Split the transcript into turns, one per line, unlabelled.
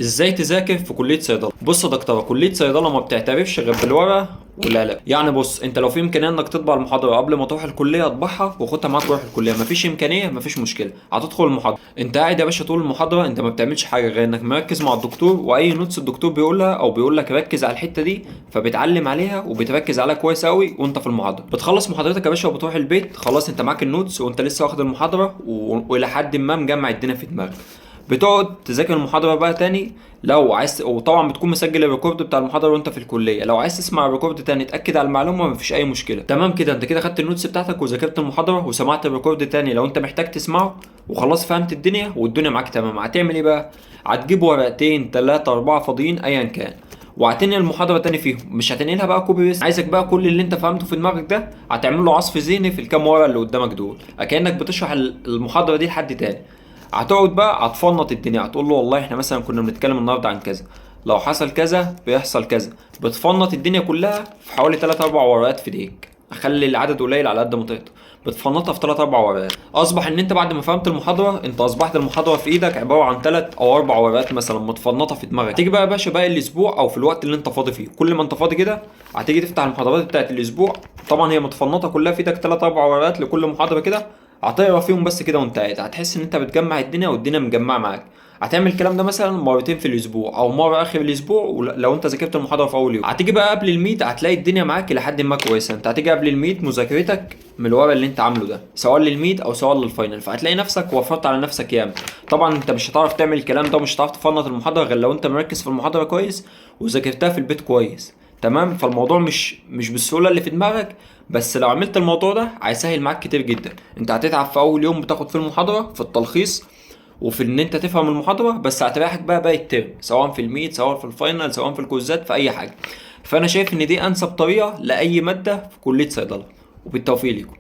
ازاي تذاكر في كليه صيدله؟ بص يا دكتوره، كليه صيدلة ما بتعترفش غير بالورقة والقلم. يعني بص، انت لو في امكانية انك تطبع المحاضرة قبل ما تروح الكلية اطبعها وخدها معاك وروح الكليه. مفيش امكانية مفيش مشكله، هتدخل المحاضرة انت قاعد يا باشا طول المحاضرة انت ما بتعملش حاجة غير انك مركز مع الدكتور، واي notes الدكتور بيقولها او بيقول لك ركز على الحتة دي فبتعلم عليها وبتركز عليها كويس قوي وانت في المحاضره. بتخلص محاضرتك يا باشا وبتروح البيت، خلاص انت معاك ال notes وانت لسه واخد المحاضرة والى حد ما مجمع الدنيا في دماغك. بتقعد تذاكر المحاضرة بقى تاني لو عايز، وطبعا بتكون مسجل ال record بتاع المحاضرة وانت في الكليه، لو عايز تسمع ال record تاني تاكد على المعلومة مفيش اي مشكله. تمام كده، انت كده خدت ال notes بتاعتك وذاكرت المحاضرة وسمعت ال record تاني لو انت محتاج تسمعه، وخلاص فهمت الدنيا والدنيا معاك تمام. هتعمل ايه بقى؟ هتجيب ورقتين 3 4 فاضيين ايا كان، وهتنقل المحاضرة تاني فيهم. مش هتنقلها بقى copy paste، عايزك بقى كل اللي انت فهمته في دماغك ده هتعمل له عصف ذهني في الكام ورقة اللي قدامك دول، كانك بتشرح المحاضرة دي لحد تاني. هتقعد بقى هتفنط الدنيا، هتقول له والله احنا مثلا كنا بنتكلم النهارده عن كذا، لو حصل كذا بيحصل كذا. بتفنط الدنيا كلها في حوالي 3 4 ورقات في ايديك، اخلي العدد قليل على قد ما تقدر، بتفنطها في 3 4 ورقات. اصبح ان انت بعد ما فهمت المحاضرة انت اصبحت المحاضرة في ايدك عبارة عن 3 او 4 ورقات مثلا متفنطه في دماغك. تيجي بقى يا باشا باقي الاسبوع او في الوقت اللي انت فاضي فيه، كل ما انت فاضي كده هتيجي تفتح المحاضرات بتاعت الاسبوع، طبعا هي متفنطه كلها في ايدك 3 4 ورقات لكل محاضرة كده، هتقرا فيهم بس كده وانت قاعد. هتحس ان انت بتجمع الدنيا والدنيا مجمعة معاك. هتعمل الكلام ده مثلا مرتين في الاسبوع او مرة اخر الاسبوع لو انت ذاكرت المحاضرة في اول يوم. هتيجي بقى قبل ال mid هتلاقي الدنيا معاك الى حد ما كويسة. انت هتيجي قبل ال mid مذاكرتك من الورق اللي انت عامله ده سواء لل mid او سواء لل final، فهتلاقي نفسك وفرت على نفسك ياما. طبعا انت مش هتعرف تعمل الكلام ده ومش هتعرف تفنط المحاضرة غير لو انت مركز في المحاضرة كويس وذاكرتها في البيت كويس، تمام؟ فالموضوع مش بالسهولة اللي في دماغك، بس لو عملت الموضوع ده هيسهل معاك كتير جدا. انت هتتعب في اول يوم بتاخد فيه المحاضرة في التلخيص وفي ان انت تفهم المحاضرة، بس هتريحك بقى باقي الترم سواء في ال mid سواء في ال final سواء في الكوزات في اي حاجة. فانا شايف ان دي انسب طريقه لاي مادة في كليه صيدلة، وبالتوفيق ليكم.